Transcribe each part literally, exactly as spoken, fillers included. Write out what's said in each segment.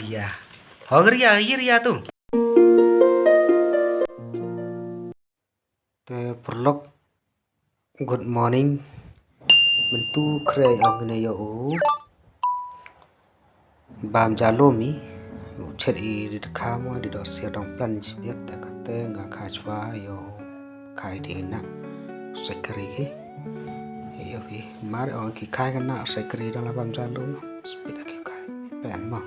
Ïa. Hogria, hogria tu. Te paralok, good morning. Mynta khreh ong ne ïa u bam ja lum i. U chet i di dkha mo di doh siar dang plan i sbiat, te kate nga kha chwa ïa u khai di na u sekri ki. Ïa u bi mar ong ki khai ka na u sekri dang la bam ja lum. Sbiat ki khai. Pen mo.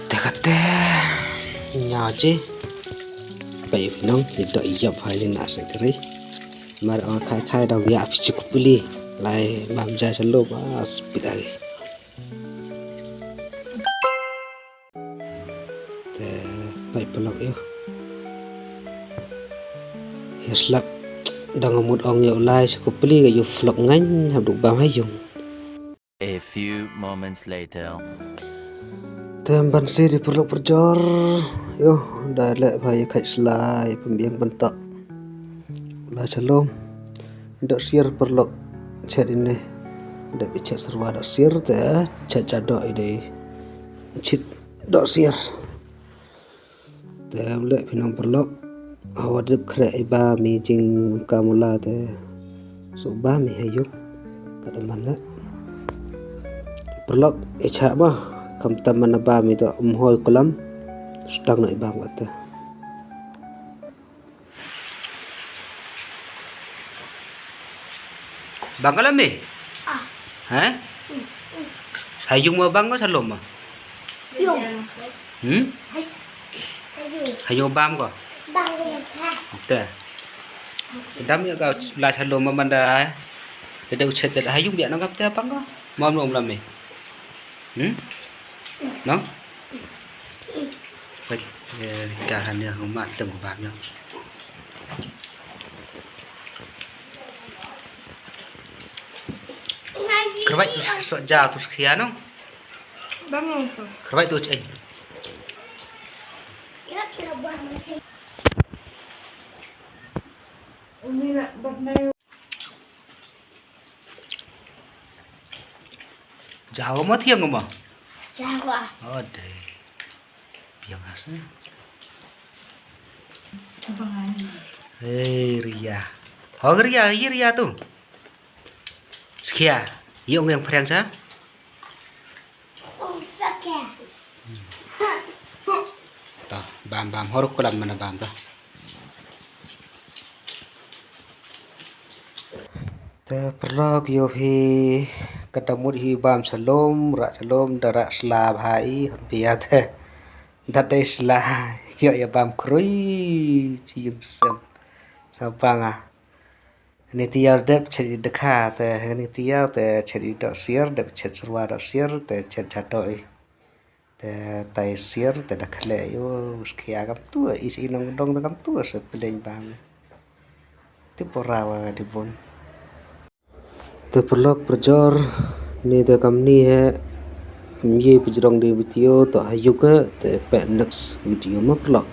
Te kate nya je. Pai nong ni doh ïap hai na sekri. Mar ong khai khai da wia phi chik pili. Lai bam ja salo ba sbiat ai. Te pai paralok ïa u. Ïa slap dang mut ong ïa u lai sa ku pli ka ïa u flok ngan hap duk bam ha ïung. A few moments later. Te ban si di paralok parajor. Ïa u da leh ba ïa khait sla ïa pynbiang pyntak. Lai shalom. Doh siar paralok chet ine. Dep i chet serwa doh siar te chet cha doh i dei. Chit doh siar. Te u leh phi nong paralok. Hawa dep khreh i bam i jingkam u la te. Suk bam i ha ïung. Ka da man leh. Paralok i chah ba. Khamtam man bam i doh um hoi kulam. Sdang noh i bam kata. Bang ka la me? Ah. Ha? Ha ïung mo bang ko shalom mo? Ïung. Hmm? Hai. Ha ïung bam ko? Bang ko ya. Okey. Dam ïa ka la shalom mo man da. Te da u chet te ha ïung biang nang kap te bang ko? Mo mo la me. Hmm? No? Wait, eh, ka han ïa, ma teng ko bam ïa. Kyrwai tu sok ja tu skhia no. Bam ïa tu. Kyrwai tu chai. Uni nak bam na. Jawa ma thiang ma? Jawa. Oh, dei. Piang as. Hei, Ria. Ho Ria, hi Ria tu. Skhia. Yong yang phrang sa? Ta, bam bam hor kulam mana bam ta. Te paralok ïohi ka da mut hi bam shalom, rah shalom, da rah sla bha i, hon pia te. Da dei sla, ïoh ïa bam krui, chi yung sem. Sa bang a. Ni tiar dep chet i dekha, te ni tiar te chet i doh siar, dep chet serwa doh siar, te chet chato i. Te tai siar te da khleh ïa u skhia kam tu i si nong dong te kam tu se pyllein bam. Te pora wa di bun. Te paralok parajor ni te kam ni he. Ym ye pajrong di video to ha ïung he te peit next video ma paralok.